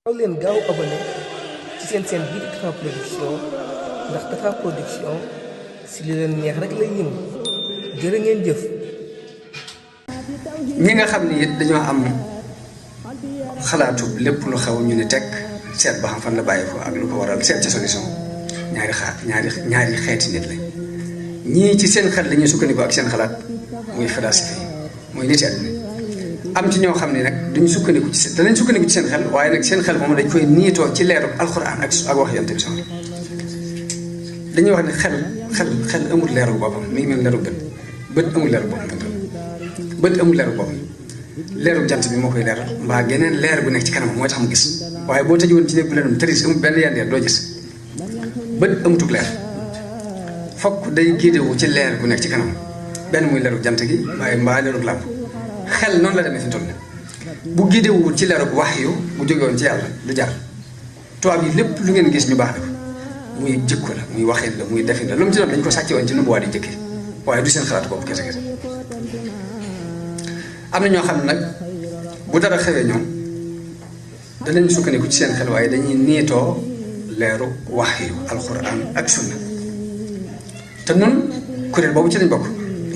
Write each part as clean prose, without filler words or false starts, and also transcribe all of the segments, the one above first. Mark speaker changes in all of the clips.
Speaker 1: gaaw leen gaaw abonné ci seen chaîne bii di Tapha Production ndax Tapha Production si li leen neex rek lay yëngu jërë ngeen jëf.
Speaker 2: ñi nga xam ni it dañoo am xalaatu lépp lu xew ñu ne teg seet ba xam fan la bàyyi ko ak lu ko waral seet ci solution ñaari xeeti nit lañ ñii ci seen xel la ñuy sukkandiku ak seen xalaat muy philosophie muy nit àddina am ci ñoo xam ne nag duñu sukkandiku ci seen danañ sukkandiku ci seen xel waaye nag seen xel moom dañ koy niitoo ci leeru alxuraan ak wax yonent bi sax dañuy wax ne xel amul leeru boppam mi ngi mel leeru bët amul leeru boppam bët amul leeru boppam leeru jant bi moo koy leeral mbaa geneen leer bu nekk ci kanam mooy tax mu gis waaye boo tëjuwoon ci néeg bu leerum tëris amul benn yandeer doo gis bët amutug leer fokk day géedewu ci leer bu nekk ci kanam benn muy leeru jant gi waaye mbaa leeru làmp xel noonu la demee fi mu toll bu géedewul ci leeru wax yu bu jógewoon ci yàlla du jar tubaab yi lépp lu ngeen gis ñu baax la muy jikko la muy waxin la muy defin la lu mu ci doon dañ ko sàcce woon ci nubuwaat yi jëkki waaye du seen xalaat boobu kese kese am na ñoo xam ne nag bu dara xewee ñoom danañ sukkandiku ci seen xel waaye dañuy niitoo leeru wax yu alxuraan ak sunna te nun kuréel boobu ci lañ bokk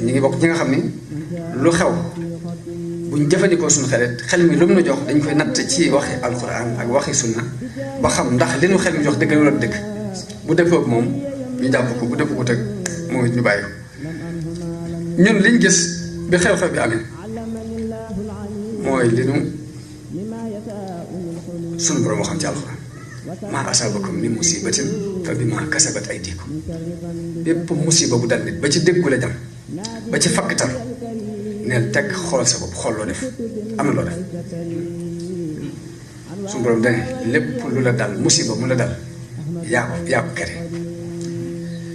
Speaker 2: ñu ngi bokk ñi nga xam ni lu xew buñ jëfandikoo suñu xel mi lu mu nu jox dañ koy natt ci waxi alxuraan ak waxi sunna ba xam ndax li nu xel mi jox dëgg la wala dëgg bu dëppoo ak moom ñu jàpp ko bu dëppoo ko teg moom it ñu bàyyi ko ñun liñ gis bi xew-xew bi amee mooy li nu sunu borom waxam ci alxuraan maa asaabakum min musibatin fa bimaa kasabat aydikum bépp musiba bu dal nit ba ci déggu la jam ba ci fakkatal neel teg xool sa bopp xool loo def am na loo def suñu borom dane lépp lu la dal musiba mu la dal yaa ko kere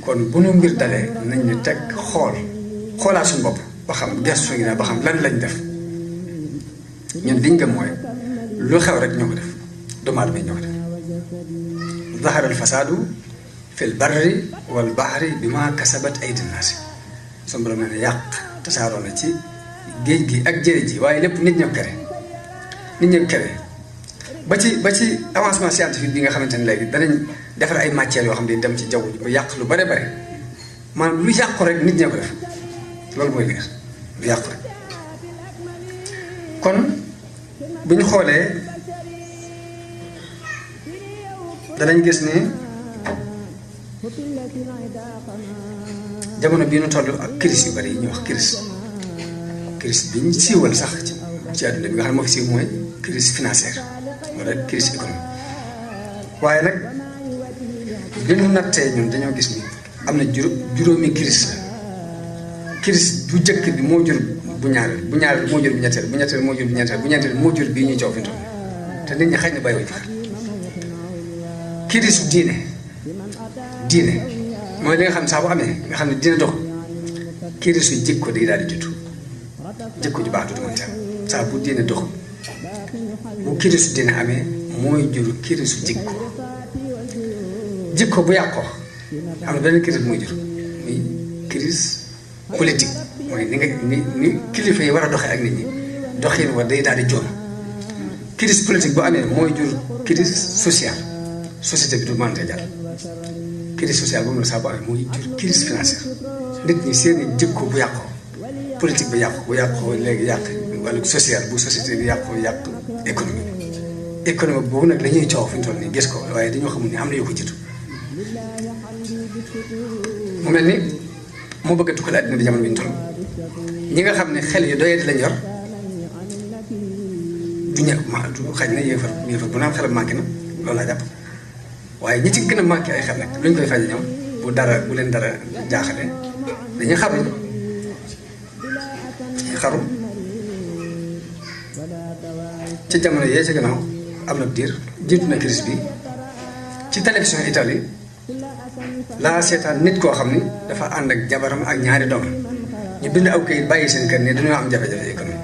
Speaker 2: kon bu nu mbir dalee nañ ñu teg xoolaat suñu bopp ba xam gestu ngi ne ba xam lan lañ def ñun liñ gëm mooy lu xew rek ñoo ko def doomu aadama yi ñoo ko def zahara al fasaadu fil barri wal bahri bima kasabat aydin naasi suñu borom ne yàq tasaaroo na ci géej gi ak jëre ji waaye lépp nit ñoo kere ba ci avancement scientifique bi nga xamante ne léegi danañ defar ay matières yoo xam ne dem ci jaww ji ba yàq lu bare bare maanaam lu yàqu rek nit ñoo ko def loolu mooy leer lu yàqu rek kon bu ñu xoolee danañ gis ne jamono bii nu toll ak crise yu bari yi ñuy wax crise bi ñu siiwal sax ci àdduna bi nga xam ne moo fi siiw mooy crise financière wala crise économique waaye nag bi ñu nattee ñun dañoo gis ni am na juróomi crise la crise bu njëkk bi moo jur bu ñaareel moo jur bu ñetteel bu ñetteel moo jur bu ñetteel bu ñetteel moo jur bii ñuy coow fi mu toll te nit ñi xëy na bàyyiwuñ ci xel crise diine mooy li nga xam ne saa bu amee nga xam ne dina dox crise su jikko day daal di judd jikko ju baax du mën tam saa bu diine dox bu crise su diine amee mooy jur crise su jikko bu yàqoo am na benn crise bu muy jur muy crise politique mooy ni kilifa yi war a doxee ak nit ñi doxin war day daal di joon crise politique bu amee mooy jur crise sociale société bi du mën a jàll crise sociale boobu la saa bu amee mooy jur crise financière nit ñi seeni jikko bu yàqoo politique bi bu yàqoo léegi yàq wàllu social bu société bi yàq économie boobu nag la ñuy coow fi ñu toll nii gis ko waaye dañoo xamul ni am na yu ko jiitu mu mel ni moo bëgg a tukkal àddina bi jamono bi ñu toll ñi nga xam ne xel yu doyati lañ yor du xaj na yéefar bu naan xelam manqué na loolu laa jàpp waaye ñi ci gën a manqué ay xel nag luñ koy faje ñoom bu leen dara jaaxale dañuy xaru ci jamono yee ci gannaaw am na diir jiitu na crise bi ci télévision Italie laa seetaan nit koo xam ni dafa ànd ak jabaram ak ñaari doom ñu bind aw kayit bàyyi seen kër ne dañoo am jafe-jafe économie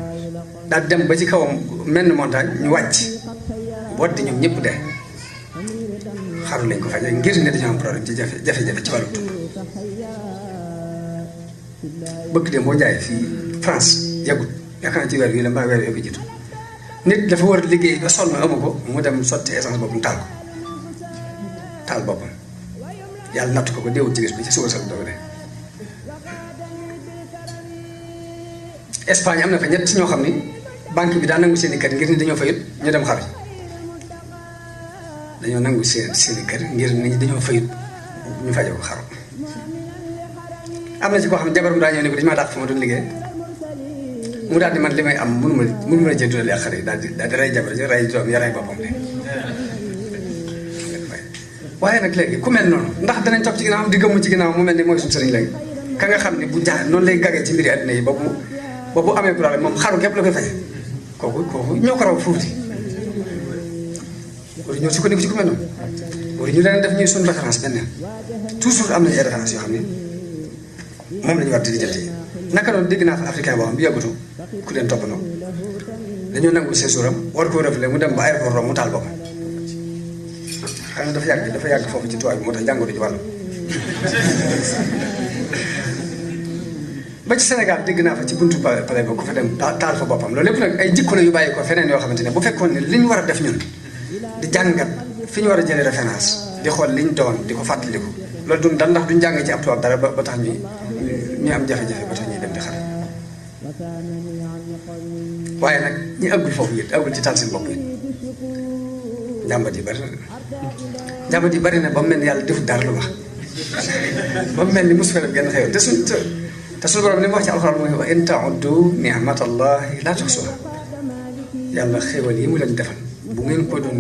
Speaker 2: daal dem ba ci kawam mel ni montagne ñu wàcc botti ñoom ñëpp de xaru lañ ko fajee ngir ne dañoo am problème ci jafe-jafe ci wàllu dund bëgg de boo jaayee fii France yàggut yaakaar naa ci weer bii la mbaa weer yoo ko jiitu nit dafa war a liggéey ba sonn amu ko mu dem sotti essence boppam taal boppam yàlla natt ko déewut ci gis bi ci suba sa doog de Espagne am na fa ñett ñoo xam ni banque bi daa nangu seen i kër ngir ni dañoo fayut ñu dem xaru dañoo nangu seen i kër ngir ni dañoo fayut ñu faje ko xaru am na ci koo xam ne jabaram daa ñëw ne ko dañu maa dàq fa ma doon liggéey mu daal di man li may am mënu ma la jël dundale ak xale yi daal di rey jabar ji rey doom ya rey boppam de waaye nag léegi ku mel noonu ndax danañ topp ci ginnaaw di gëmm ci ginnaaw mu mel ni mooy suñu sëriñ léegi ka nga xam ne bu jaar noonu lay gagee ci mbiri àddina yi ba bu amee problème moom xaru képp la koy faje kooku ñoo ko raw fuuti wala ñoo sukkandiku ci ku mel noonu wala ñu leen def ñuy suñu référence benn toujours am nañu ay référence yoo xam ne moom la ñu war di lijjanti naka noonu dégg naa fa africain boo xam bi yàggatu ku leen toppandoo dañoo nangu séjour am war koo reflé mu dem ba aéroport mu taal boppam xam nga dafa yàgg foofu ci tuwaay bi moo tax jàngoro ji wàll ba ci Sénégal dégg naa fa ci buntu pare ba ku fa dem taal fa boppam loolu lépp nag ay jikko la yu bàyyi ko feneen yoo xamante ne bu fekkoon ne li ñu war a def ñun di jàngat fi ñu war a jëlee référence di xool liñ doon di ko fàttaliku loolu dun dal ndax duñ jàng ci ab tubaab dara ba tax ñu am jafe-jafe ba tax ñuy dem di xare waaye nag ñi àggul foofu it àggul ci taal seen bopp it njàmbat yi bari na ba mu mel ni yàlla defut dara lu baax ba mu mel ni mosu fa def genn xew te suñu borom li mu wax ci alxuraan mooy wa in ta'uddu ni'matallahi la tuhsuha yàlla xéwal yi mu leen defal bu ngeen ko doon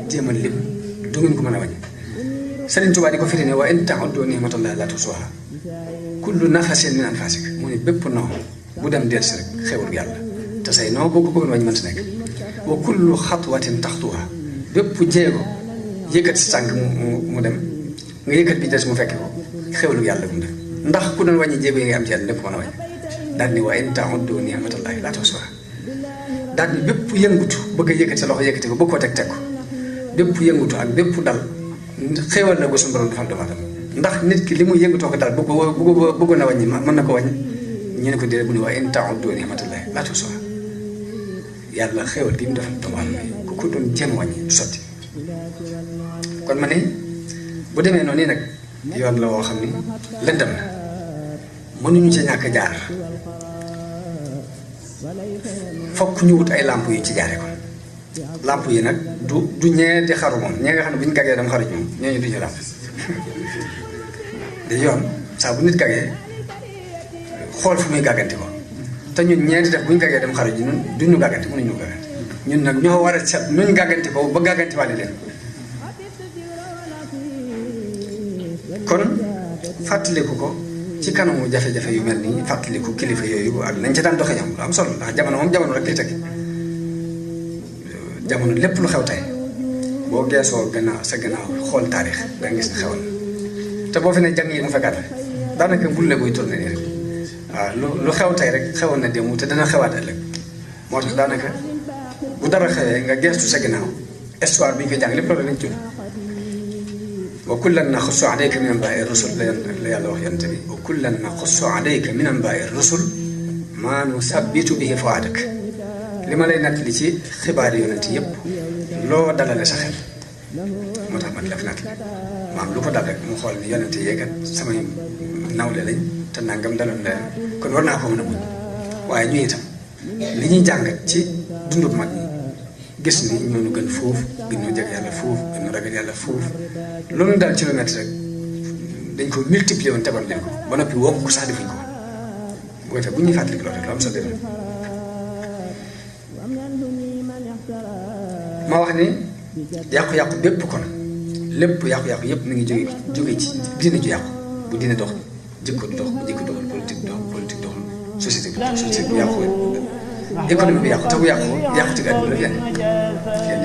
Speaker 2: jéem a lim du ngeen ko mën a wàññi Sëriñ Tuubaa di ko firi ne wa in ta'uddu ni'matallahi la tuhsuha kullu nafasin min anfasik mu ne bépp noo bu dem dellusi rek xéwal yàlla te say noo boo ko bëggoon wàññi mënta nekk wa kullu xatwatin taxtuha bépp jéego yëkkat si tànk mu dem nga yëkkat bi des mu fekke ko xéwalu yàlla bu mu def ndax ku doon wàññi jéego yi nga am ci yàlla lépp mën a wàññi daal ni wa in ta'uddu ni'matallahi la tuhsuha daal ni bépp yëngutu bëgg a yëkkati sa loxo yëkkati ko bëgg koo teg ko bépp yëngutu ak bépp dal xéwal na ko suñu borom defal doomu aadama ndax nit ki li muy yëngutoo ko dal bëggoon a wàññi mën na ko wàññi ñu ne ko déedéet bu ne wa in ta'uddu ni'matallahi la tuhsuha yàlla xéwal gi mu defal doomu aadama yi ku ko doon jéem wàññi du sotti kon ma ne bu demee noonu nag yoon la woo xam ni lëndëm na mënuñu ca ñàkk jaar fokk ñu wut ay làmp yu ci jaare ko làmp yi nag du ñee di xaru moom ñee nga xam ne bu ñu gaggee dem xaru ci moom ñooñu duñu làmp di yoon saa bu nit gaggee xool fu muy gàgganti ko te ñun ñeenti def bu ñu gaggee dem xaru ji ñun duñu gàgganti mënuñu gàgganti ñun nag ñoo war a set nuñ gàgganti ko ba gàgganti wàlle leen kon fàttaliku ko ci kanamu jafe-jafe yu mel nii fàttaliku kilifa yooyu ak nañ ca daan doxe ñoom lu am solo ndax jamono moom jamono rek lay teg jamono lépp lu xew tey boo geesoo gannaaw sa gannaaw xool taarix da nga gis ne xewoon te boo fi ne jàng yi mu fekkaat daanaka bulle buy tourné nii rek waaw lu xew tey rek xewoon na démb te dana xewaat ëllëg moo tax daanaka bu dara xewee nga geestu sa gannaaw histoire bi ñu koy jàng lépp loolu lañ tudd wa kullan naxussu alayka min anbaa'i rusul la yàlla wax yonent bi wa kullan naxussu alayka min anbaa'i rusul maa nusabbitu bihi fu'aadak li ma lay nattali ci xibaari yonent yëpp loo dalale sa xel moo tax ma di la fi nattali maam lu ko dal rek mu xool ni yonent yeekat samay nawle lañ te nangam daloon leen kon war naa ko mën a muñ waaye ñu itam li ñuy jàngat ci dundub mag ñi gis ni ñoo gën foofu gën ñoo jeg yàlla foofu gën ñoo ragal yàlla foofu loolu daal ci lu metti rek dañ ko multiplier woon tegoon leen ko ba noppi wokk ko sax defuñ ko bu ko defee bu ñuy fàttali loolu rek lu am sa dëgg ma wax ni yàqu-yàqu bépp kon lépp yàqu-yàqu yëpp mi ngi jóge ci diine ju yàqu bu diine dox jikko du dox bu jikko doxul politique doxul société bi société bu yàqu économie bi yàqu te bu yàqu ci àdduna la kenn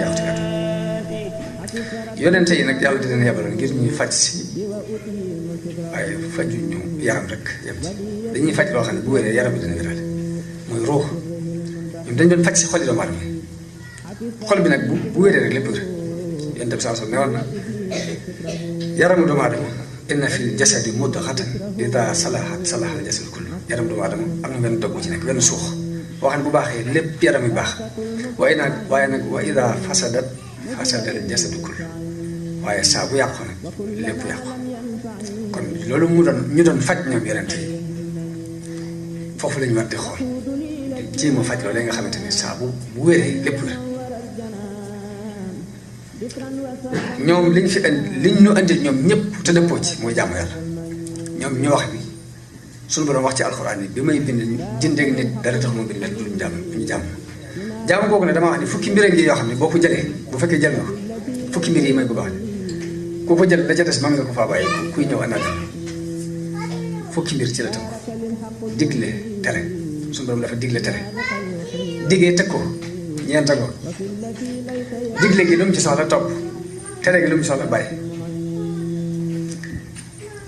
Speaker 2: yàqu ci àdduna yonente yi nag yàlla di leen yabaloon ngir ñuy faj si waaye faju ñu yaram rek yem ci dañuy faj loo xam ne bu wéree yaram bi dina wéraale mooy ruux ñoom dañ doon faj si xoli doomu aadama xol bi nag bu wéree rek lépp wér yonente bi saa ne woon na yaramu doomu aadama inna fil jasadi mudghatan ida salahat salaha al jasadu kullu yaram doomu aadama am na benn dog bu ci nekk benn suux boo xam ne bu baaxee lépp yaram yu baax waaye nag wa ida fasadat fasadal jasadu kullu waaye saa bu yàqu nag lépp yàqu kon loolu ñu doon faj ñoom yonent yi foofu lañu war di xool di jéem a faj loolu nga xamante ni saa bu wéree lépp wér ñoom liñ ñu andil ñoom ñëpp te dëppoo ci mooy jaamu yàlla ñoom ñu wax ni suñu borom wax ci alxuraan ni bi may bind jëndeeg nit dara tax ma bind leen lu ñu jaamu googu ne dama wax ni fukki mbir ngi yoo xam ne boo ko jëlee bu fekkee jël nga ko fukki mbir yi may bëgg a wax ku ko jël da ca des mën nga ko faa bàyyi kuy ñëw àndal fukki mbir ci la tënk digle tere suñu borom dafa digle tere diggee teg ko ñeenta ko digle gi lu mu ci soxla topp tere gi lu mu soxla bàyyi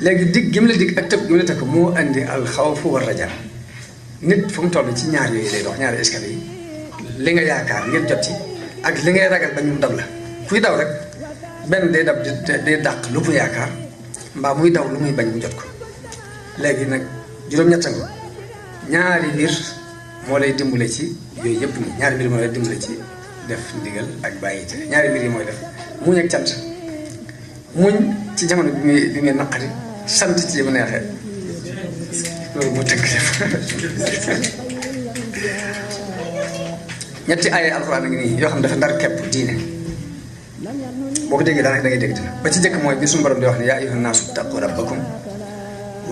Speaker 2: léegi dig gi mu la dig ak tëb gi mu la teg ko moo andi alxawfu war raja nit fu mu toll ci ñaar yooyu lay dox ñaari escalier yi li nga yaakaar ngir jot ci ak li ngay ragal ba ñu dab la kuy daw rek benn day dab day dàq lu mu yaakaar mbaa muy daw lu muy bañ mu jot ko léegi nag juróom-ñett nga ñaari mbir moo lay dimbale ci yooyu yëpp nii ñaari mbir moo lay dimbale ci def ndigal ak bàyyi tere ñaari mbir yi mooy def muñ ak cant muñ ci jamono bi muy naqari sant ci bu neexee loolu moo tënk def ñetti ay alxuraan ngi nii yoo xam ne dafa ndar kepp diine boo ko déggee daanaka da ngay dégg dina ba ci jëkk mooy bi suñu borom di wax ne yaa ayyuhan naasu ttaqu rabbakum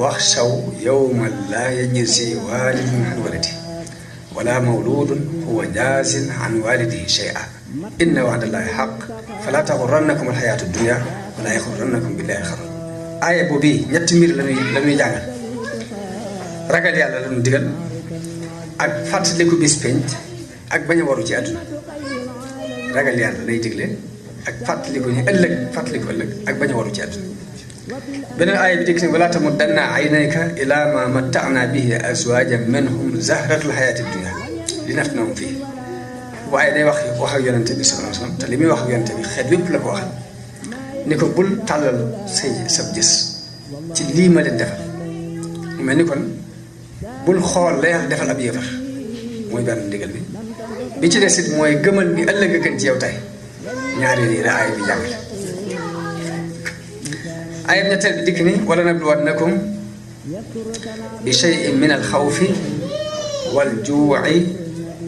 Speaker 2: waxshaw yawman laa yajzi waalidun an waladihi wala mawludun huwa jaazin an walidihi shay'an inna wa'dallahi haqq fala taghurrannakum alhayaatu dunya wala yaghurrannakum billahi alxaruur aaya boobu ñetti mbir la ñuy jàngal ragal yàlla la ñu digal ak fàttaliku bis penc ak bañ a waru ci àdduna ragal yàlla lay digle ak fàttaliku ëllëg ak bañ a waru ci àdduna beneen aaya bi dégg ne wala tamuddanna aynayka ila ma matta'na bihi azwajan minhum zahratal hayati dunya linaftinahum fihi waaye day wax ak yonente bi sallallahu alayhi wasallam te li muy wax ak yonente bi xeet yépp la ko waxal ni ko bul tàllal sab gis ci lii ma leen defal mu mel ni kon bul xool la yàlla defal ab yéefar mooy benn ndigal bi ci des it mooy gëmal ni ëllëg a gën ci yow tey ñaari lii la aaya bi jàngale aaya ñetteel bi dikk ni wala nabluwannakum bi shay'in min al-xawfi wal juu'i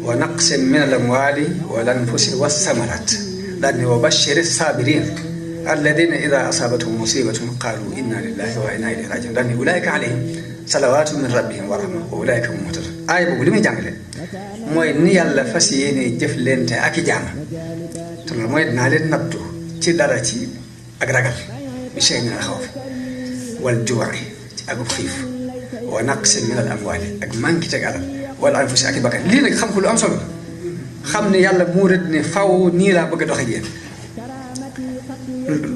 Speaker 2: wa naqsin min al-amwaali wal anfusi was-samaraat daal ni wa bashiri saabiriin alladina ida asaabathum musibatun qaalu inna lillahi wa inna ilayhi rajiun daal ni ulaika alayhim salawaatu min rabbihim wa rahma wa ulaika hum muhtadun aaya boobu li muy jàngale mooy ni yàlla fas yéene jëflante ak i jaam te loolu mooy dinaa leen nattu ci dara ci ak ragal bi shay min al xawf wal juu'i ci akub xiif wa naqsin min al amwaali ak manqué teg alal wala anfusi ak i bakkan lii nag xam ko lu am solo xam ne yàlla moo rëdd ne faw nii laa bëgg a doxe yéen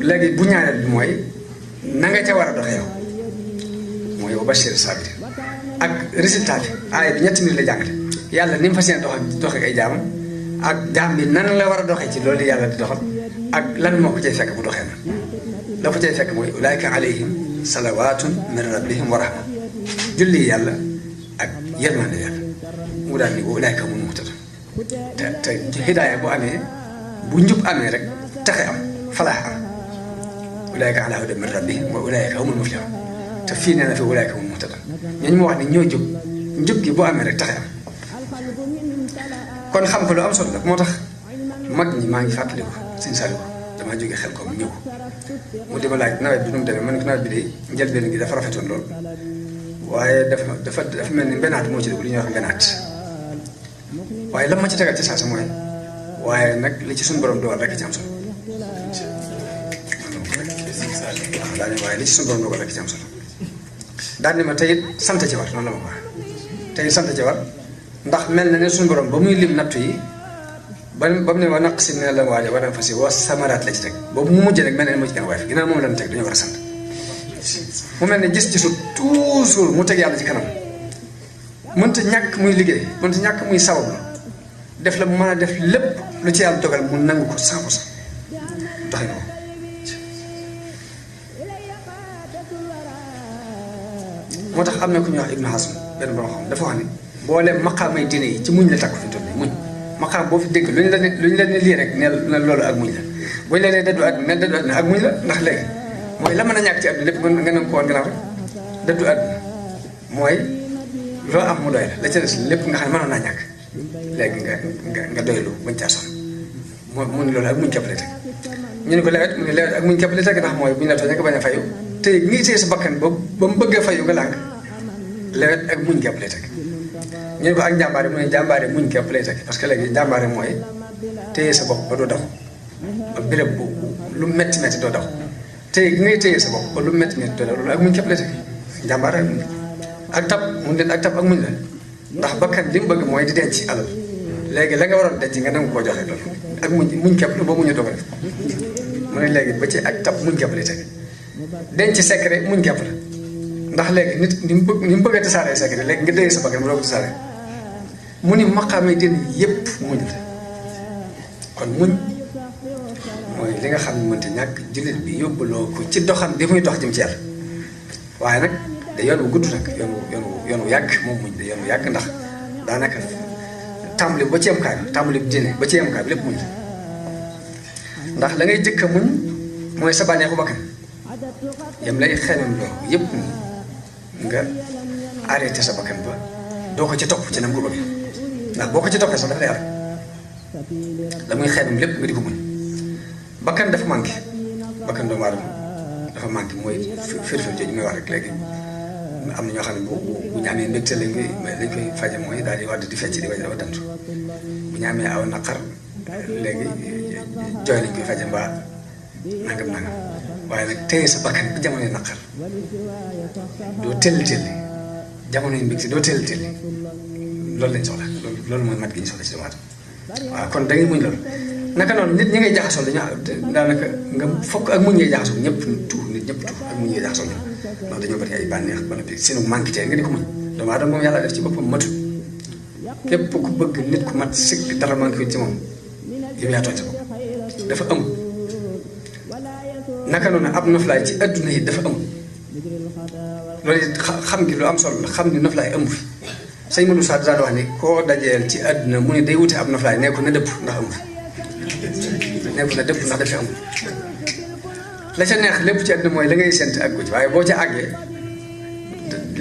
Speaker 2: léegi bu ñaareel bi mooy na nga ca war a doxe yow mooy wa bashir saabiriin ak résultat bi aaya bi ñetti mbir la jàngale yàlla ni mu fas yéene doxe ay jaamam ak jaam bi nan la war a doxee ci loolu yàlla di doxal ak lan moo ko cay fekk bu doxee na la ko cay fekk mooy ulaayka alayhim salawaatun min rabbihim wa rahma julli yàlla ak yërmande yàlla mu daal ni wa ulaayka humul muhtadun te hidaaya bu amee bu njub amee rek taxe am falaax am ulaayka alaa hudan min rabbihim wa ulaayka humul muflihun te fii nee na fi ulaayka humul muhtadun ñooñu ma wax ne ñoo jub njub gi bu amee rek taxe am kon xam ko lu am solo la moo tax mag ñi maa ngi fàttaliku sëñ Saliou damaa jógee xel ko mu ñëw mu di ma laaj nawet bi nu mu demee man ko nawet bi de njëlbeen gi dafa rafetoon lool waaye dafa mel ni mbenaat moo ci dugg li ñuy wax mbenaat waaye lan ma ci tegal ci saa si mooy waaye nag li ci suñu borom dogal rek ci am solo daal waaye li ci suñu borom dogal rek ci am solo daal ni ma tey it sant ci war noonu la ma ko waxee tey sant ci war ndax mel na ne suñu borom ba muy lim nattu yi ba mu ne wa naqsin min al-amwaali wal anfusi wa samaraat la ci teg boobu mu mujj rek mel na ne moo ci gën a woyof ginnaaw moom lañ teg dañoo war a sant mu mel ne gis-gisu toujours mu teg yàlla ci kanam mënta ñàkk muy liggéey mënta ñàkk muy sabab def la mu mën a def lépp lu ci yàlla dogal mu nangu ko 100% doxee na ko moo tax am na ku ñuy wax Ibnu Hazm benn borom xam dafa wax ne boole maqaamay diine yi ci muñ la takku fi mu toll nii muñ maqaam boo fi dégg luñ la ne lii rek neel na loolu ak muñ la buñ la nee dëddu àdduna ne dëddu àdduna ak muñ la ndax léegi mooy la mën a ñàkk ci àdduna lépp nga nangu ko woon gannaaw rek dëddu àdduna mooy loo am mu doy la la ca des lépp nga xam ne mënoon naa ñàkk léegi nga doylu bañ caa sonn mu ne loolu ak muñ képp la teg ñu ne ko lewet mu ne lewet ak muñ képp la teg ndax mooy bu ñu la tooñee nga bañ a fayu te ngi téye sa bakkan ba mu bëggee fayu nga lànk lewet ak muñ képp lay teg ñu ne ko ak njàmbaare mu ne njàmbaare muñ képp lay teg parce que léegi njàmbaare mooy téye sa bopp ba doo daw ba béréb bu lu metti metti doo daw téye gi ngay téye sa bopp ba lu metti metti doo daw loolu ak muñ képp lay teg njàmbaare ak muñ ak tab mun leen ak tab ak muñ la ndax bakkan li mu bëgg mooy di denc alal léegi la nga waroon denc nga nangu koo joxe loolu ak muñ képp la boo muñu doo ko def mu ne léegi ba ci ak tab muñ képp lay teg denc secret muñ képp la ndax léegi nit ni mu bëgg a tasaaree secret léegi nga déye sa bakkan bu doo ko tasaaree mu ni maqaamee den yépp muñ la kon muñ mooy li nga xam ne mënta ñàkk jullit bi yóbbuloo ko ci doxam bi muy dox jëm ci yàlla waaye nag da yoon wu gudd nag yoon wu yàgg moom muñ da yoon wu yàgg ndax daanaka tàmbali ba ci yemkaay bi tàmbali bi dine ba ci yemkaay bi lépp muñ ndax la ngay jëkk a muñ mooy sa bànneexu bakkan yam lay xeemam loo yépp nga arrêté sa bakkan ba doo ko ci topp ci nam ko bëgg ndax boo ko ci toppee sax dafa lay ar la muy xeemam lépp nga di ko muñ bakkan dafa manqué bakkan doomu aadama dafa manqué mooy firfir jooju may wax rek léegi am na ñoo xam ne bu ñu amee mbégte lañ koy faje mooy daal di wadd di fecc di way dafa dantu bu ñu amee aw naqar léegi jooy lañ koy faje mbaa nangam waaye nag téye sa bakkan bi jamonoy naqar doo telli jamonoy mbégte doo telli loolu lañ soxla loolu mooy mat gi ñu soxla ci doomu aadama waaw kon da ngay muñ loolu naka noonu nit ñi ngay jaxasoo daanaka nga fokk ak muñ ngay jaxasoo ñëpp ñëpp ak muñ ngay jaxasoo ñoom ndax dañoo bari ay bànneex ba noppi seenu manqué nga di ko muñ doomu aadama moom yàlla def ci boppam matul képp ku bëgg nit ku mat sëkk dara manqué ci moom yow yaa tooñ sa bopp dafa am naka noonu ab noflaay ci adduna yi dafa am loolu it xam gi lu am solo la xam ni noflaay amu fi sëñ Modou Sa daan wax ni koo dajeel ci adduna mu ne day wuti ab noflaay nekku na dëpp ndax amu fi nekku na dëpp ndax dafa am la ca neex lépp ci àdduna mooy la ngay sént ak ko ci waaye boo ca àggee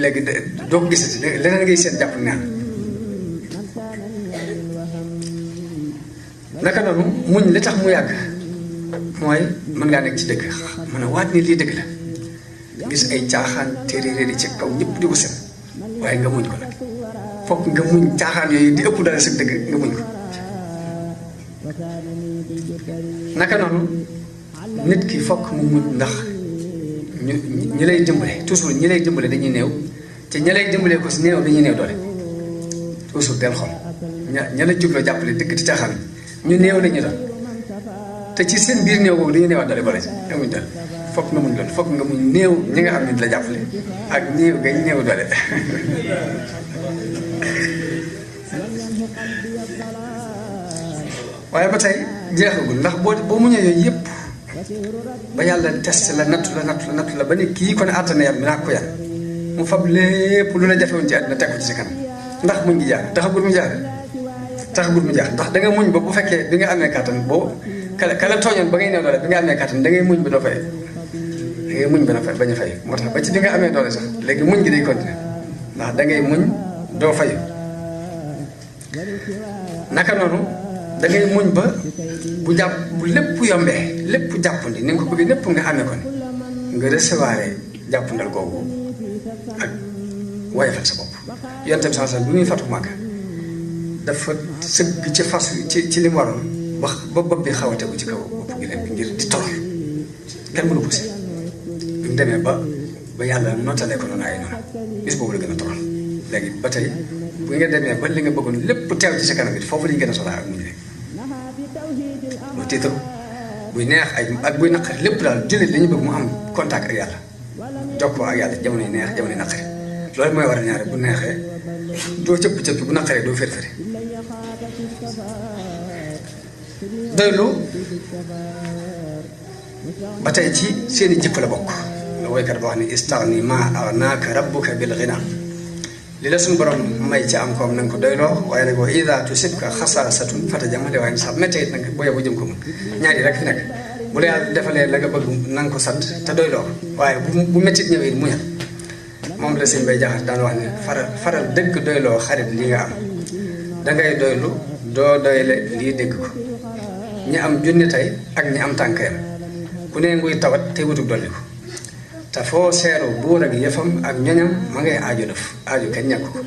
Speaker 2: léegi doo ko gisati leneen ngay sént jàpp neex naka noonu muñ li tax mu yàgg mooy mën ngaa nekk ci dëgg mën a waat ni lii dëgg la gis ay caaxaan téeréer yi ci kaw ñëpp di ko seen waaye nga muñ ko nag fokk nga muñ caaxaan yooyu di ëpp dara sa dëgg nga muñ ko naka noonu nit ki fokk mu muñ ndax ñi lay dimbale toujours ñi lay dimbale dañuy néew te ñi lay dimbalee ko si néew dañuy néew doole toujours del xol ña la jubloo jàppale dëgg di caaxaan ñu néew la ñu doon te ci seen biir néew boobu dañuy néewaat doole boole ci amuñ doole fokk nga muñ loolu fokk nga muñ néew ñi nga xam ne di la jàppale ak néew gañ néew doole waaye ba tey jeexagul ndax boo muñee yooyu yëpp ba yàlla test la nattu la ba ne kii kon àttana yar mi naa ko yan mu fab lépp lu la jafewoon ci àddina teg ko ci kanam ndax muñ gi jaar taxagul mu jaar ndax da nga muñ ba bu fekkee bi nga amee kàttan boo kala tooñoon ba ngay néew doole bi nga amee kàttan da ngay muñ ba doo fay da ngay muñ ba bañ a fay moo tax ba ci bi nga amee doole sax léegi muñ gi day continuer ndax da ngay muñ doo fay naka noonu da ngay muñ ba bu lépp yombee lépp jàppandi ni nga ko bëggee lépp nga amee ko ni nga recevoir jàppandal googu ak woyofal sa bopp yonent bi sallallahu alayhi wasallam bi muy fatu Makka dafa sëgg ci fas ci li mu waroon ba bopp bi xaw a tegu ci kaw bopp gi leen bi ngir di torox kenn mënu ko si bi mu demee ba yàlla notalee ko noonu ay noonu bis boobu la gën a torox léegi ba tey bu nga demee ba li nga bëggoon lépp teew ci sa kanam it foofu lañu gën a soxlaa ak muñ rek mu tiitaru buy neex ak buy naqari lépp daal jullit li ñu bëgg mu am contact ak yàlla jokkoo ak yàlla jamono yi neex jamono yi naqari loolu mooy war a ñaare bu neexee doo cëpp bu naqaree doo férféri doylu ba tey ci seeni jikko la bokk la woykat ba wax ni istaghni ma aghnaka rabbuka bil ghina li la suñu borom may ci am koom na nga ko doyloo waaye nag wa ida tusibka xasaasatun fatajamale waaye sax méttee it nag boo yeboo jëm ko mun ñaari rek fi nekk bu la yàlla defalee la nga bëgg na nga ko sant te doyloo waaye bu méttit ñëwee muñal moom la sëñ bay jaxat daan wax ne faral dëgg doyloo xarit li nga am dangay doylu doo doyle lii dégg ko ñi am junni tey ak ñi am tànkayam ku ne nguy tawat te wutug dolli ko te foo seeru buur ak yëfam ak ñoñam ma ngay aajo def aajo kenn ñàkk ko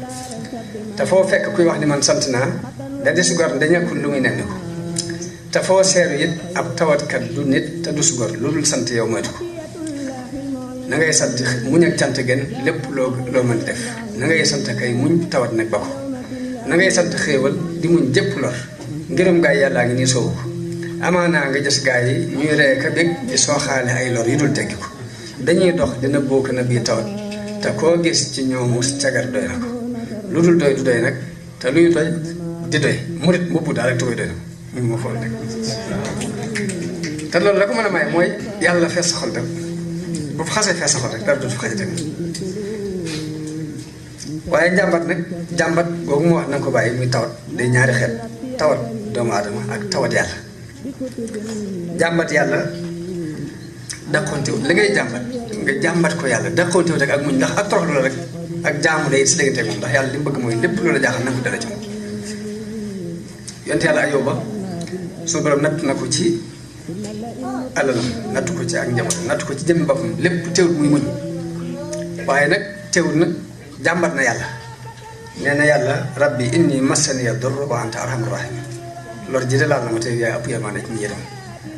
Speaker 2: te foo fekk kuy wax ni man sant naa da dis gor da ñàkkul lu muy nenni ko te foo seeru it ab tawatkat du nit te dus gor lu dul sant yow moytu ko na ngay sant muñ ak cant gën lépp loo mën di def na ngay sant kay muñ tawat nag ba ko na ngay sant xéewal di muñ jëpp lor ngërëm gaay yàllaa ngi nii soowu ko amaanaa nga gis gaay yi ñuy ree ka bég di sooxaale ay lor yu dul teggi ko dañuy dox dina bokk na bii tawat te koo gis ci ñoomu cagar doy na ko lu dul doy du doy nag te luy doy di doy murit mbubbu daal rek te koy doy na ñu moo fool nekk te loolu la ko mën a may mooy yàlla fees sa xol rek bu xasee fees sa xol rek dara dootu fa xajate waaye jàmbat boobu mu wax na nga ko bàyyi muy tawat day ñaari xeet tawat doomu aadama ak tawat yàlla jàmbat yàlla daqoontew li ngay jàmbat nga jàmbat ko yàlla daqoontew rek ak muñ ndax ak toroxlu la rek ak jaamu day si diggante moom ndax yàlla li mu bëgg mooy lépp loola jaaxal na ko dala ci moom yonte yàlla Ayóoba suñu borom natt na ko ci alalam natt ko ci ak njabootam natt ko ci jëmmi boppam lépp teewul muy muñ waaye nag teewul nag jàmbat na yàlla nee na yàlla rabbi inni massaniya durru wa anta arhamur rahimin lor ji de laal na ma te yaay ëpp yërmande ci ñi yërëm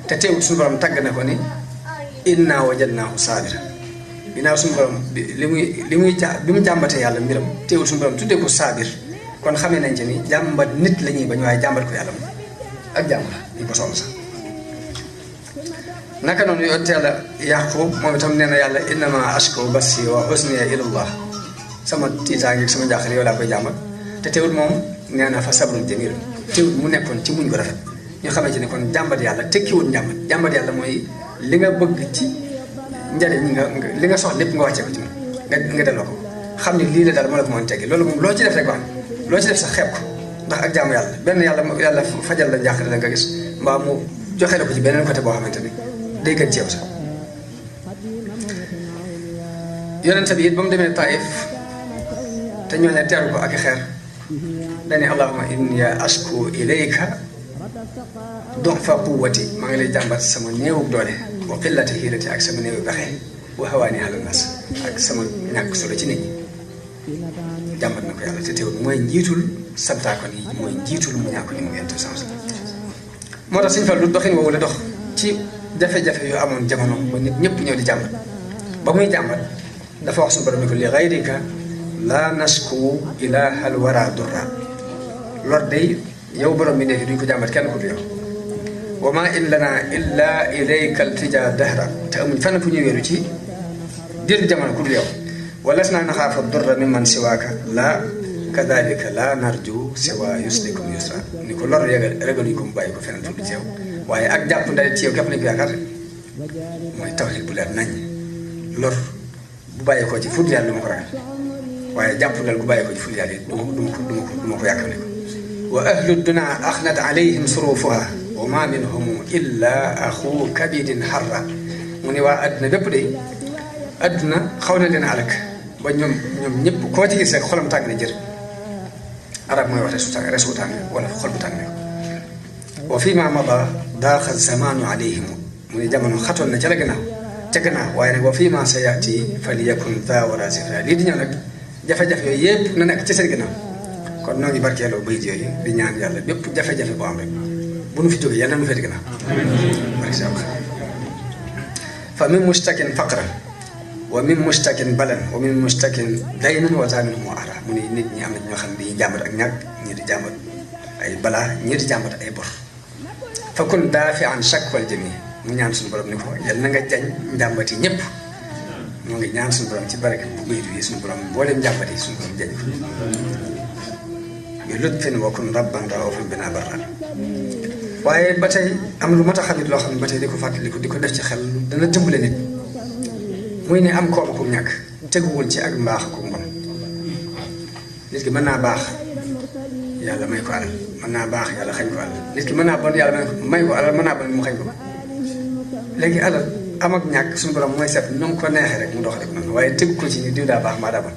Speaker 2: te teewul suñu borom tàgg na ko ni inna wajadnaahu saabira ginnaaw suñu borom bi mu jàmbatee yàlla mbiram teewul suñu borom tuddee ko saabir kon xamee nañ ci ni jàmbat nit la ñuy bañ waaye jàmbat ko yàlla moom ak jàmm la ñu ko soxla sax naka noonu yonent yàlla Yaaqub moom itam nee na yàlla innama ashku bassi wa husniya ilallah sama tiitaange sama njaaxle yow laa koy jàmbat te teewul moom nee na fa sabrun jamil teewul mu nekkoon ci muñ ko rafet ñu xamee ci ne kon jàmbat yàlla tekkiwul jàmbat yàlla mooy li nga bëgg ci njariñ li nga soxla lépp nga wàccee ko ci moom nga delloo ko xam ne lii la daal moo la ko mën teggi loolu moom loo ci def rek wax loo ci def sax xeeb ko ndax ak jaamu yàlla benn yàlla fajal la njàqare la nga gis mbaa mu joxe la ko ci beneen côté boo xamante ni day gën ci yow sax yonent bi it ba mu demee Taif te ñoo ne teeru ko ak i xeer dane allahumma inni ashku ilayka du'fa quwwati maa ngi lay jàmbat sama néewug doole wa qillati hiilati ak sama néewu pexe wa hawaani ala nas ak sama ñàkk solo ci nit ñi jàmbat na ko yàlla te teewul mooy njiitul santaakon yi mooy njiitul mu ñàkk ñu mu yent sens moo tax suñu fal lu doxin woowu la dox ci jafe-jafe yu amoon jamono ba nit ñëpp ñëw di jàmbat ba muy jàmbat dafa wax suñu borom ni ko li gayrika laa nasku ilaahal wara durra lor day yow borom bi nekk duñ ko jàmbat kenn ku du yow wa ma in lana illa ilayka altija dahra te amuñ fenn fu ñuy wéeru ci diiru jamono ku du yow walas naa naxaafa durra mi man siwaaka la kadalika la narju siwa yuslikum yusra ni ko lor regaluñ ko mu bàyyi ko feneen fu du ci yow waaye ak jàpp ndale ci yow képp lañ ko yaakaar mooy tawhid bu leer nañ lor bu bàyyi ko ci fut yàlla du ma ko ragal waaye jàpp ndal bu bàyyi ko ci fut yàlla du ma ko yàkkale ko wa ahlu duna axnat alayhim surufuha wa ma minhum illa axu kabidin xarra mu ne waa adduna bépp de adduna xaw na leen alak ba ñoom ñëpp koo ci gis rek xolam tàng na jër arab mooy wax resu tàng wala xol bu tàng wa fi ma mada daaxa zamanu alayhim mu ne jamono xatoon na ca gannaaw waaye nag wa fi ma sa yaati faliyakun daa wara sifra lii di ñëw nag jafe-jafe yooyu yëpp na nekk ci seen gannaaw kon noo ngi barkeeloo bayit yooyu di ñaan yàlla bépp jafe-jafe boo am rek bu nu fi jógee yàlla na nu fee di gannaaw barke si fa min mustakin faqran wa min mustakin balan wa min mustakin daynan wa zamin mu ara mu ne nit ñi am na ñoo xam ne dañuy jàmbat ak ñàkk ñii di jàmbat ay balaa ñii di jàmbat ay bor fa kun daafi an shakwal jami mu ñaan suñu borom ni ko yàlla na nga jañ njàmbat yi ñëpp moo ngi ñaan suñu borom ci barke bu bayit yi suñu borom mbooleem njàmbat yi suñu borom jañ ko bi lutfin wa kun rabban raufan bina barra waaye ba tey am lu mat a xamit loo xam ne ba tey di ko fàttaliku di ko def ci xel dana dimbale nit muy ne am koom ku ñàkk teguwul ci ak mbaax ku mbon nit ki mën naa baax yàlla may ko alal mën naa baax yàlla xañ ko alal nit ki mën naa bon yàlla may ko alal mën naa bon mu xañ ko léegi alal am ak ñàkk suñu borom mooy seet nu mu ko neexee rek mu doxale ko noonu waaye tegu ko ci ni diw daa baax maa daa bon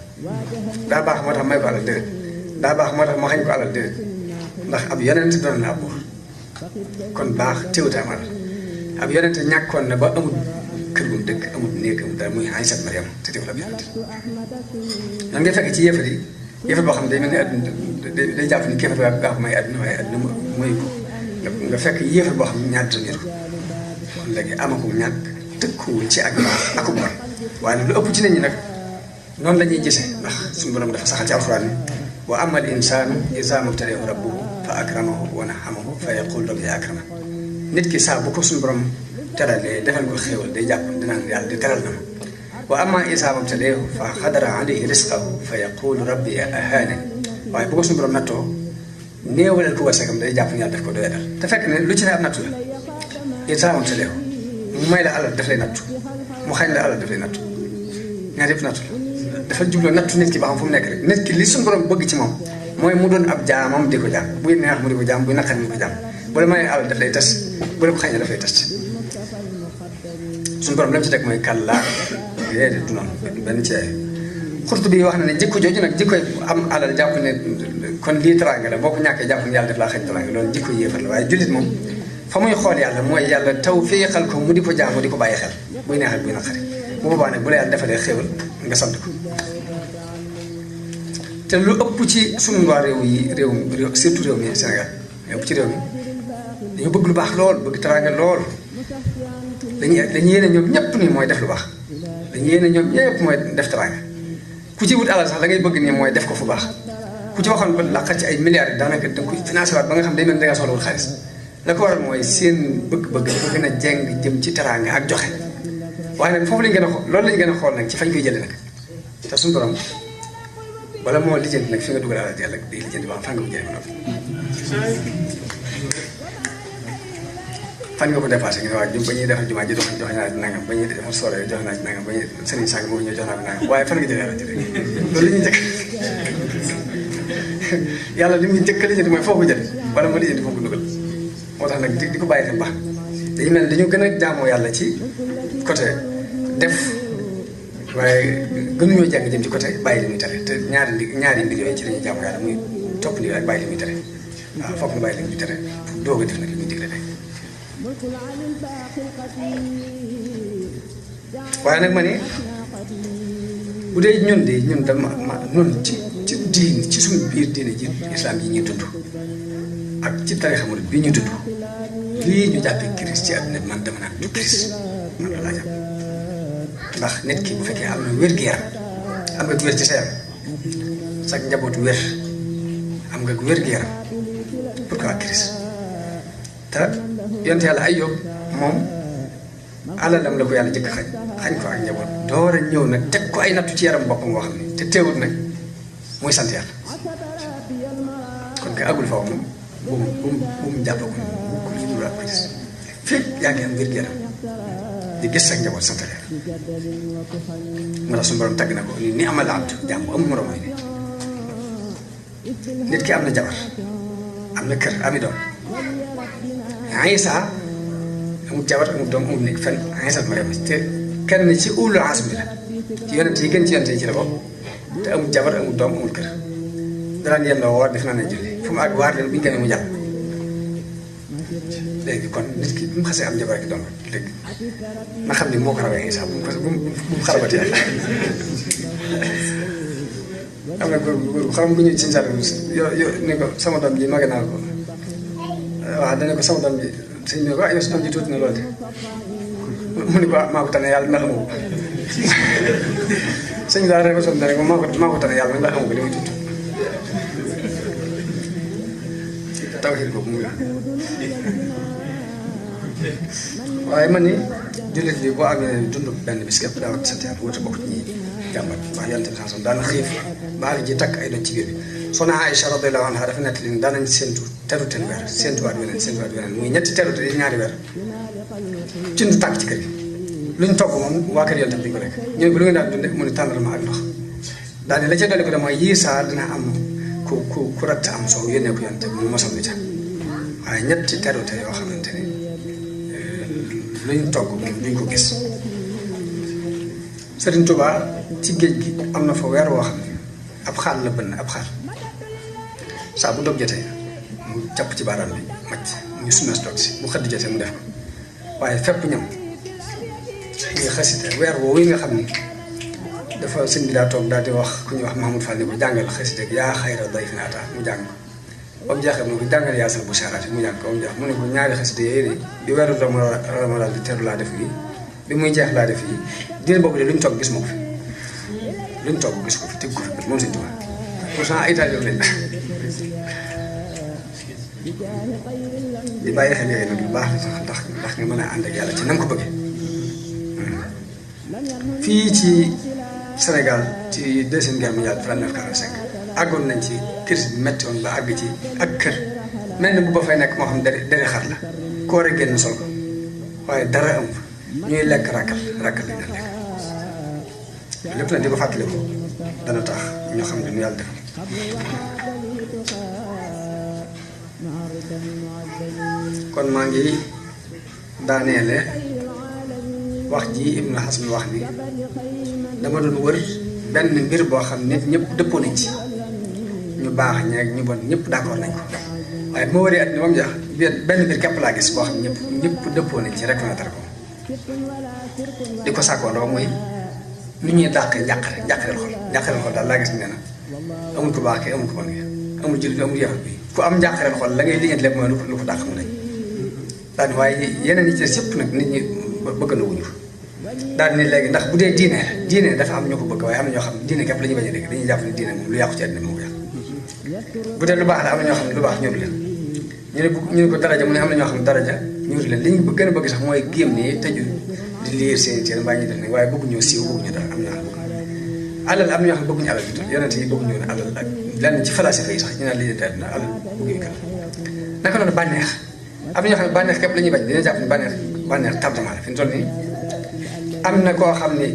Speaker 2: daa baax moo tax may ko alal déedéet daa baax moo tax ma xañ ko alal déedéet ndax ab yonent doon na ab buur kon baax teewute am alal ab yonent ñàkkoon na ba amul kër gu mu dëkk amul néeg amul dara muy Aysat Mariam te teewul ab yonent nan ngay fekk ci yéefar yi yéefar boo xam ne day mel ni àdduna day jàpp ni kéefar baa ko may àdduna waaye àdduna mooy ko nga fekk yéefar boo xam ne ñaar dina kon léegi amakum ñàkk tëkkuwul ci ak baax ak bon waaye nag lu ëpp ci nit ñi nag noonu la ñuy gisee ndax suñu borom dafa saxal ci alxuraan ni wa amma al insaanu izaa mabtalahu rabbuhu fa akramahu wa na'amahu fa yaqulu rabbi akraman nit ki saa bu ko suñu borom teralee defal ko xéewal day jàpp dinaan yàlla di teral na ma wa amma izaa mabtalahu fa qadara alayhi rizqahu fa yaqulu rabbi ahaanani waaye bu ko suñu borom nattoo néewalal ko wërsëgam day jàpp ni yàlla daf ko doyadal te fekk ne lu ci ne ab nattu la izaa mabtalahu mu may la alal daf lay nattu mu xañ la alal daf lay nattu ñaar yëpp nattu la dafa jubloo nattu nit ki ba xam fu mu nekk rek nit ki li suñu borom bëgg ci moom mooy mu doon ab jaamam di ko jaam buy neex mu di ko jaam buy naqari mu di ko jaam bu la mayee alal daf lay tas bu la ko xañee daf lay tas suñu borom lam ci teg mooy kàllaa déedéet du noonu benn ci xurtu bi wax na ne jikko jooju nag jikkoy am alal jàpp ne kon lii teraanga la boo ko ñàkkee jàpp ne yàlla def laa xañ teraanga loolu jikko yéefar la waaye jullit moom fa muy xool yàlla mooy yàlla taw féexal ko mu di ko jaamu di ko bàyyi xel buy neexal buy naqari bu boobaa nag bu la yàlla defalee xéwal nga sant ko te lu ëpp ci sunu waa réew yi réew surtout réew mi Sénégal lu ëpp ci réew mi dañu bëgg lu baax lool bëgg teraanga lool dañuy yéene ñoom ñëpp ni mooy def lu baax dañuy yéene ñoom ñëpp mooy def teraanga ku ci wut alal sax da ngay bëgg ni mooy def ko fu baax ku ci waxoon ba laqal ci ay milliards yi daanaka da nga koy financé waat ba nga xam day mel da nga soxla wut xaalis la ko waral mooy seen bëgg-bëgg dafa gën a jeng jëm ci teraanga ak joxe waaye nag foofu lañ gën a xool loolu lañ gën a xool nag ci fañ koy jëlee nag te suñu borom wala moo lijjanti nag fi nga dugal alal yàlla day lijjanti ba fan nga ko jëlee ba noppi fan nga ko dépassé nga ne waa ba ñuy defar jumaa ji joxe naa ci nangam ba ñuy defar soore joxe naa ci nangam ba ñuy sëriñ sang moo ñëw jox naa ko nangam waaye fan nga jëlee alal jëlee loolu la ñuy njëkk yàlla li muy njëkk a lijjanti mooy foo ko jëlee wala moo lijjanti foo ko dugal moo tax nag di ko bàyyi xel baax dañu mel ne dañu gën a jaamoo yàlla ci côté def waaye gënuñoo jàng jëm ci côté bàyyi li muy tere te ñaari mbir yooyu ci lañuy jaamoo yàlla muy topp ndigal ak bàyyi li muy tere waaw foog nga bàyyi li muy tere pour doog a def nag li muy digle rek waaye nag ma ne bu dee ñun dama ñun ci diin ci suñu biir diine ji islam yi ñuy dund ak ci tarixa murid bi ñuy dund lii ñu jàppee crise ci àdduna bi man dama naan du crise man la laa jàpp ndax nit ki bu fekkee am na wér-gu-yaram am nga wér ci sa yaram sa njabootu wér am nga wér-gu-yaram pourquoi crise te yonent yàlla Ayyub moom alalam la ko yàlla jëkk xañ ko ak njaboot door a ñëw nag teg ko ay nattu ci yaram boppam boo xam ne te teewut nag muy sant yàlla kon kay agul foofu moom bu mu jàppagul ku li dul ak ko gis fépp yaa ngi am wér-gu-yaram di gis ak njaboot sant yàlla moo tax suñu borom tàgg na ko ni amal abdu jàmm bu amul morom ni nit ki am na jabar am na kër ami doom Isa amul jabar amul doom amul nekk fenn Isa Mariam te kenn ci ulul azmi la ci yonent yi gën ci yonent yi ci la bokk te amul jabar amul doom amul kër danaan yem la woor def naa ne julli fu mu àgg waar leen bu ñu demee mu jàpp léegi kon nit ki bu mu xasee am jabar ak doom léegi na xam ni moo ko rawee Isa bu mu xarabati am na góor xam bu ñëw ci sar yo ne ko sama doom ji mage naa ko waaw dana ko sama doom ji sëñ bi ne ko yow si doom ji tuuti na lool de mu ne ko maa ko tane yàlla ndax amu ko sëñ bi daal rek son ne rek maa ko tane yàlla ndax amu ko li muy tuuti tawxiid boobu mu waaye man ni jullit bi boo amee dund benn bis képp daa war di sant yàlla wute bokk ci ñi jàmbat wax yonent bi xam daana xiif baal ji takk ay doon ci biir bi soxna Aïcha radiyallahu anha dafa nekk li daanañ séentu teruteen weer séentuwaat weneen muy ñetti terute yi ñaari weer cin du tàkk ci kër gi luñ togg moom waa kër yonent bi ko rek ñu ne ko lu ngeen daan dunde mu ne tàndarma ak ndox daal di la ca dolli ko de mooy yii saa dina am ku ratt am soow yónnee ko yoon te mu mosal lu ca waaye ñetti terute yoo xamante ni luñ togg duñ ko gis. Sëriñ Tuubaa ci géej gi am na fa weer woo xam ne ab xaal la bënn ab xaal saa bu dog jotee mu jàpp ci baaraam bi macc mu sumees dog si bu xëdd jotee mu def ko waaye fépp ñam muy xasida weer woowu yi nga xam ni dafa sëñ bi daa toog daal di wax ku ñuy wax Mahmoud Fall ni ko jàngal xasida gi yaa xayra dayfin ataa mu jàng ko ba mu jeexee mu ne ko jàngal yaasal bu saraati mu jàng ko ba mu jeex mu ne ko ñaari xasida yooyu de bi weeru Ramadan di teru laa def lii bi muy jeex laa def lii diir boobu de luñ toog gis ma ko fi luñ toog gis ko fi teg ko fi moom sëñ Tuubaa pourtant ay taalibe lañ di bàyyi xel yooyu nag lu baax la ndax nga mën a ànd ak yàlla ci na nga ko bëggee fii ci Sénégal ci deuxième guerre mondiale 39-45 àggoon nañ ci crise bi métti woon ba àgg ci ak kër mel ni bu ba fay nekk moo xam dere xar la ko war a génn sol ko waaye dara am ñuy lekk rakkal lañ daan lekk lépp nag di ko fàttaliku dana tax ñoo xam ne nu yàlla defal kon maa ngi daaneele wax ji Ibnu Hasm wax ni dama doon wër benn mbir boo xam nit ñëpp dëppoo nañ ci ñu baax ñeeg ñu bon ñëpp d'accord nañ ko waaye bu ma wëree at ni moom jax benn mbir képp laa gis boo xam ñëpp dëppoo nañ ci reconnaître ko di ko sàkkoo loo mooy nu ñuy dàqee njàqareel xol daal laa gis ne na amul ko baax ke amul ko bon ke amul jullit amul yafat bi ku am njàqareel xol la ngay liggéey lépp mooy lu ko dàq mu nañ daal ni waaye yeneen yi ci des yëpp nag nit ñi bëgg na wuñu daal ni léegi ndax bu dee diine dafa am ñu ko bëgg waaye am na ñoo xam ne diine képp la ñuy bañ a dégg dañuy jàpp ne diine moom lu yàqu ci àddina moo ko yàq bu dee lu baax la am na ñoo xam ne lu baax ñëru leen ñu ne ko daraja mu ne am na ñoo xam ne daraja ñëru leen li ñu gën a bëgg sax mooy géem nii tëju di liir seen téere mbaa ñuy def ne waaye bëgguñoo siiw bëgguñu dara am na ñoo xam ne alal am na ñoo xam ne bëgguñu alal bi toll yonent yi bëgguñu woon alal ak lenn ci falasifa yi sax ñu naan lii de àddina alal bëgguñu kal naka noonu bànneex am na ñoo xam ne bànneex képp la ñuy bañ dina jàpp ne bànneex tardement la fi mu toll nii am na koo xam ni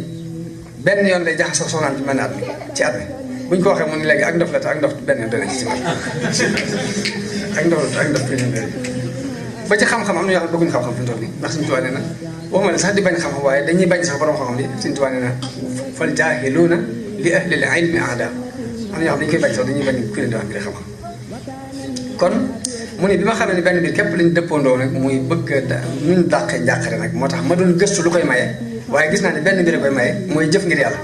Speaker 2: benn yoon lay jaxasoo soxnaam ci mel ne at mi ci at mi buñ ko waxee mu ne léegi ak ndof la te ak ndof benn yoon dana ci man ak ndof la te ak ndof benn yoon ba ci xam-xam am na yoo xam ne bëgguñu xam-xam fi mu toll nii ndax suñu tubaab nee na waxuma ne sax di bañ xam-xam waaye dañuy bañ sax borom xam-xam li suñu tubaab nee na fal jaahiluuna li ahlil ilmi a'daa am na ñoo xam ne dañu koy bañ sax dañuy bañ ku leen di wax mbiri xam-xam kon mu ne bi ma xamee ne benn biir képp lañ dëppoondoo nag muy bëgg nuñ dàqee njàqare nag moo tax ma doon gëstu lu koy maye waaye gis naa ne benn mbir koy maye mooy jëf ngir yàlla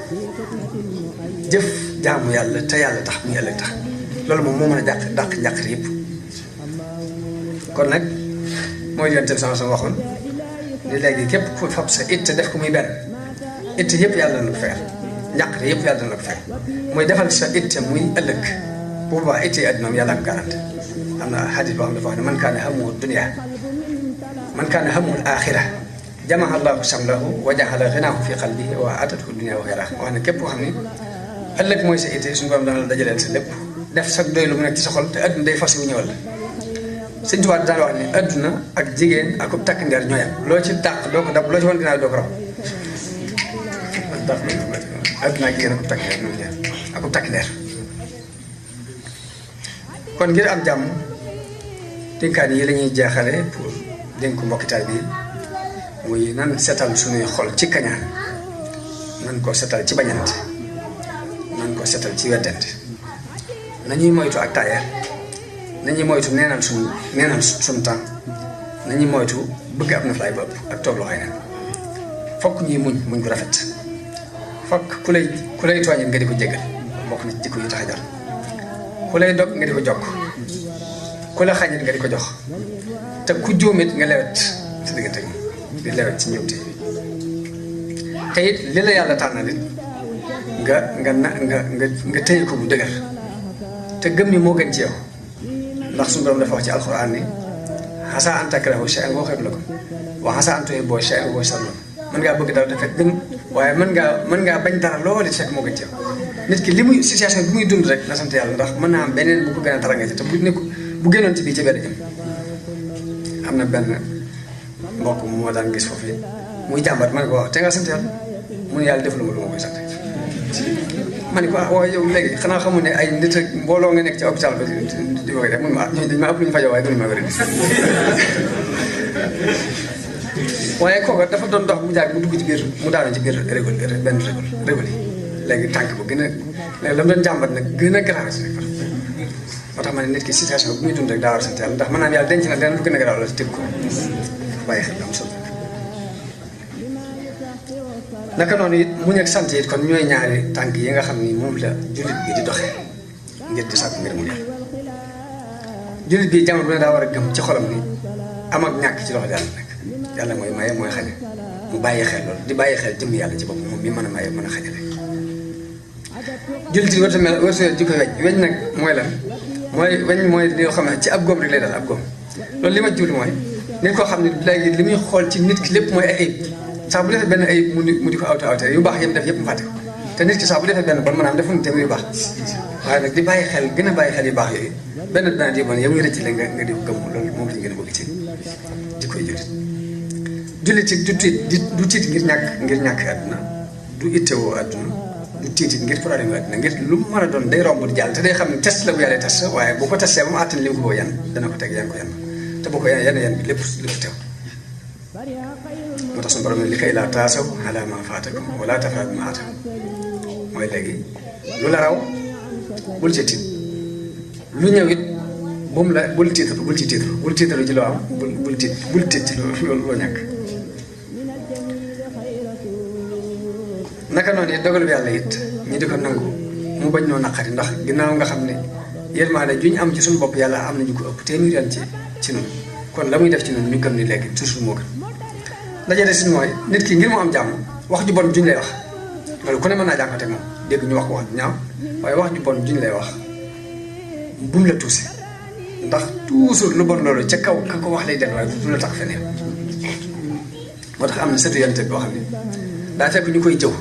Speaker 2: jëf jaamu yàlla te yàlla tax mu yàlla tax loolu moom moo mën a dàq njàqare yëpp kon nag mooy yonent bi sama waxoon ni léegi képp ku fab sa itte def ko muy benn itte yëpp yàlla dana ko fayal njàqare yëpp yàlla dana ko fayal mooy defal sa itte muy ëllëg bu boobaa itte yi àddina yàlla ak garante am na xadis boo xam ne dafa wax ne man kaana hammuhu dunya man kaana hammuhu al-aaxira jama'a Allahu shamlahu wa ja'ala ghinaahu fi qalbihi wa aatathu dunya wa ghayraha wax ne képp koo xam ne ëllëg mooy sa itte suñu borom dana la dajaleel sa lépp def sa doylu mu nekk ci sa xol te àdduna day fas yu ñëwal la Sëñ Tuubaa daan wax ne àdduna ak jigéen ak ub takk ndeer ñooyam loo ci dàq doo ko dab loo ci wan ginnaaw doo ko raw àdduna ak jigéen ak ub takk ndeer ñooy ñaar ak ub takk ndeer kon ngir am jàmm dénkaan yi la ñuy jeexale pour dénku mbokkitaal bi muy nan setal suñuy xol ci kañaan nan ko setal ci bañante nan ko setal ci weddante nañuy moytu ak taayal nañuy moytu neenal suñu temps nañuy moytu bëgg ab naflaay ba ëpp ak toog loxoy neen fokk ñuy muñ ko rafet fokk ku lay tooñit nga di ko jégal bokk na ci jikko yu tax a jar ku lay dog nga di ko jokk ku la xañit nga di ko jox te ku jóomit nga lewet ci diggante di lewet ci ñëwte te it li la yàlla tànnal it nga téye ko bu dëgër te gëm ni moo gën ci yow ndax suñu borom dafa wax ci alxuraan ni xasaa an takrahu shay'an wa khayrun lakum wa xasaa an tuhibbu shay'an wa huwa sharrun lakum mën ngaa bëgg dara te fekk gën waaye mën ngaa bañ dara loolu fekk moo gën ci yow nit ki li muy situation bi muy dund rek na sant yàlla ndax mën naa am beneen bu ko gën a tara nga ci te bu génnoon ci bii ci benn jëm am na benn mbokk moo daan gis foofu muy jàmbat ma ne ko wax te nga sant yàlla mu ne yàlla defaluma lu ma koy sant ma ne ko waaye yow léegi xanaa xamul ne ay nit ak mbooloo nga nekk ci hôpital ba di ko def mun ma ñooñu dañ maa ëpp lu ñu fajoo waaye gënuñu maa wér waaye kooka dafa doon dox bu jàgg mu dugg ci biir mu daanu ci biir benn régul léegi tànk bu gën a léegi la mu doon jàmbat nag gën a grave si rek moo tax ma ne nit ki situation bu muy dund rek daa war a sant yàlla ndax mën naa yàlla denc na leneen lu gën a garaaw la tëgg ko bàyyi xel am solo naka noonu it muñ ak sant it kon ñooy ñaari tànk yi nga xam ni moom la jullit bi di doxee ngir di sàkku ngir mu yàlla jullit bi jamono bu ne daa war a gëm ci xolam ni am ak ñàkk ci loxo yàlla nekk yàlla mooy maye mooy xañe mu bàyyi xel loolu di bàyyi xel jëm yàlla ci bopp moom mi mën a maye mën a xañale jullit yi warta mel warta di ko weñ nag mooy lan mooy li nga xam ne ci ab góom rek lay dal ab góom loolu li ma jublu mooy nit koo xam ne léegi li muy xool ci nit ki lépp mooy ay ayib saa bu defee benn ayib mu di ko awte yu baax yëpp def yëpp mu fàtte ko te nit ki saa bu defee benn bon maanaam defuñu tamit yu baax waaye nag di bàyyi xel gën a bàyyi xel yu baax yooyu benn dinaa di bon yow nga rëcc la nga di ko gëm loolu moom lañu gën a bëgg ci di koy jullit du tiit ngir ñàkk àdduna du ittewoo àdduna du tiitit ngir problème àdduna ngir lu mu mën a doon day romb di jàll te day xam ne test la bu yàlla test waaye bu ko testé ba mu àttan li mu ko yan dana ko teg yan ko yan te bu ko yan bi lépp teew moo tax suñu borom ne li kay laa taasaw ala ma faatakum wala tafrahu ma atakum mooy léegi lu la raw bul ci tiit lu ñëw it bul tiitaru ci loo am bul tiit ci loo ñàkk naka noonu it dogalu yàlla it ñi di ko nangu mu bañ noo naqari ndax ginnaaw nga xam ne yërmaande ju ñu am ci suñu bopp yàlla am nañu ko ëpp téeméer yoon ci noonu kon la muy def ci noonu ñu gëm ni léegi toujours moo gën dajale si mooy nit ki ngir mu am jàmm wax ju bon juñ lay wax loolu ku ne mën naa jànkate moom dégg ñu wax ko wax ñaaw waaye wax ju bon juñ lay wax bum la tuuse ndax toujours lu bon loolu ca kaw ka ko wax lay del waaye du la tax feneen moo tax am na sëtu yonte boo xam ne daa fekk ñu koy jëw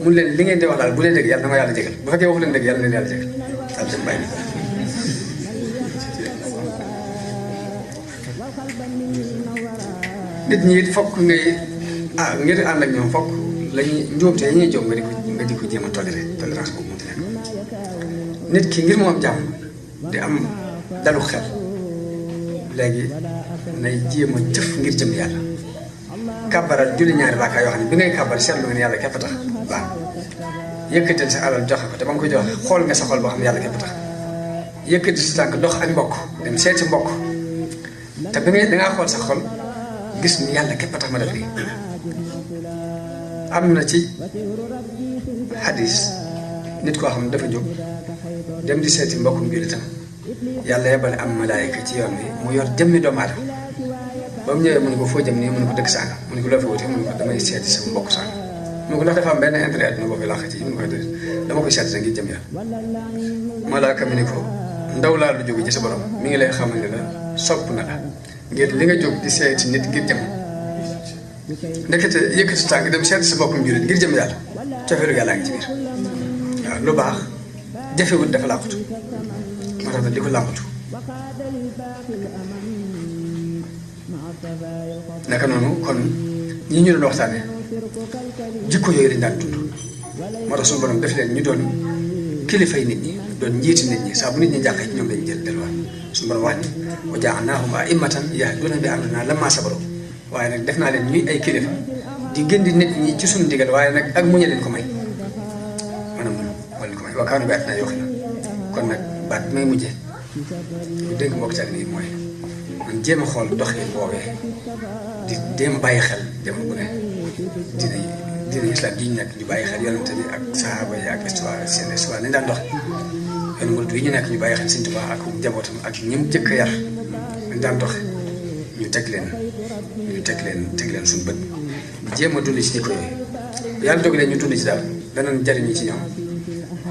Speaker 2: mun leen li ngeen di wax daal bu leen dégg yàlla na ma yàlla jégal bu fekkee waxu leen dégg yàlla na leen yàlla jégal daal seen bàyyi nit ñi it fokk ngay ngir ànd ak ñoom fokk lañuy njuumte yi ñuy jóom nga di ko jéem a tolérance boobu mu di nekk nit ki ngir mu am jàmm di am dalu xel léegi nay jéem a jëf ngir jëm yàlla kàbbaral julli ñaari rakaa yoo xam ne bi ngay kàbbar seetlu nga ne yàlla képp tax baax yëkkatil sa alal joxe ko te ba nga koy joxe xool nga sa xol boo xam ne yàlla képp tax yëkkati sa tànk dox ak mbokk dem seet si mbokk te bi ngay dangaa xool sa xol gis ni yàlla képp tax ma def lii am na ci xadis nit koo xam ne dafa jóg dem di seeti mbokkum jullitam yàlla yebale am malaayika ci yoon bi mu yor jëmmi doomu aadama ba mu ñëwee mu ne ko foo jëm nii mu ne ko dëkk sànga mu ne ko loo fi wuti mu ne ko damay seeti sama mbokk sànga mu ne ko ndax dafa am benn intérêt àdduna boo fi làq ci mu ne ko dama koy seeti sa ngir jëm yàlla malaaka mi ni ko ndaw laa lu jóge ci sa borom mi ngi lay xamal ne la sopp na la ngir li nga jóg di seeti nit ngir jëm ndekete yëkkati tànk dem seeti sa mbokkum jullit ngir jëm yàlla cofeelu yàllaa ngi ci biir waaw lu baax jafewut dafa làqatu moo tax di ko làmbatu naka noonu kon ñi ñu doon waxtaane jikko yooyu dañ daan dund moo tax suñu borom def leen ñu doon kilifay nit ñi doon njiiti nit ñi saa bu nit ñi jàqee ci ñoom lañu jël delluwaat suñu borom wax ni wa ja'alnaahum a'immatan yahduuna bi amrinaa lammaa sabaru waaye nag def naa leen ñuy ay kilifa di gindi nit ñi ci suñu ndigal waaye nag ak muñe leen ko may maanaam wala ko may wa kaanu bi aayatinaa yuuqinuun kon nag baat bi may mujjee bu dégg mbokk ci ak nii mooy man jéem a xool doxalin boobee di jéem a bàyyi xel jamono bu ne dina islam ji ñu nekk ñu bàyyi xel yonente bi ak sahaaba yi ak histoire seen histoire nañ daan dox yoon murid yi ñu nekk ñu bàyyi xel Sëñ Tuubaa ak njabootam ak ñim jëkk yar nañ daan doxe ñu teg leen suñu bët jéem a dund ci jikko yooyu bu yàlla dogalee ñu dund ci daal danañ jariñu ci ñoom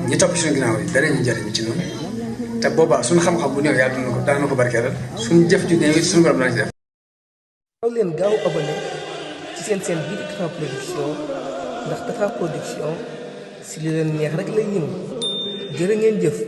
Speaker 2: ñi topp suñu ginnaaw yi danañu jariñu ci noonu te boobaa suñu xam-xam bu néew yàlla dana ko barkeelal suñu jëf ju néew it suñu borom dana ci def.
Speaker 1: daw leen gaaw abonné ci seen bii di Tapha Production ndax Tapha Production si li leen neex rek lay yëngu jërë ngeen jëf.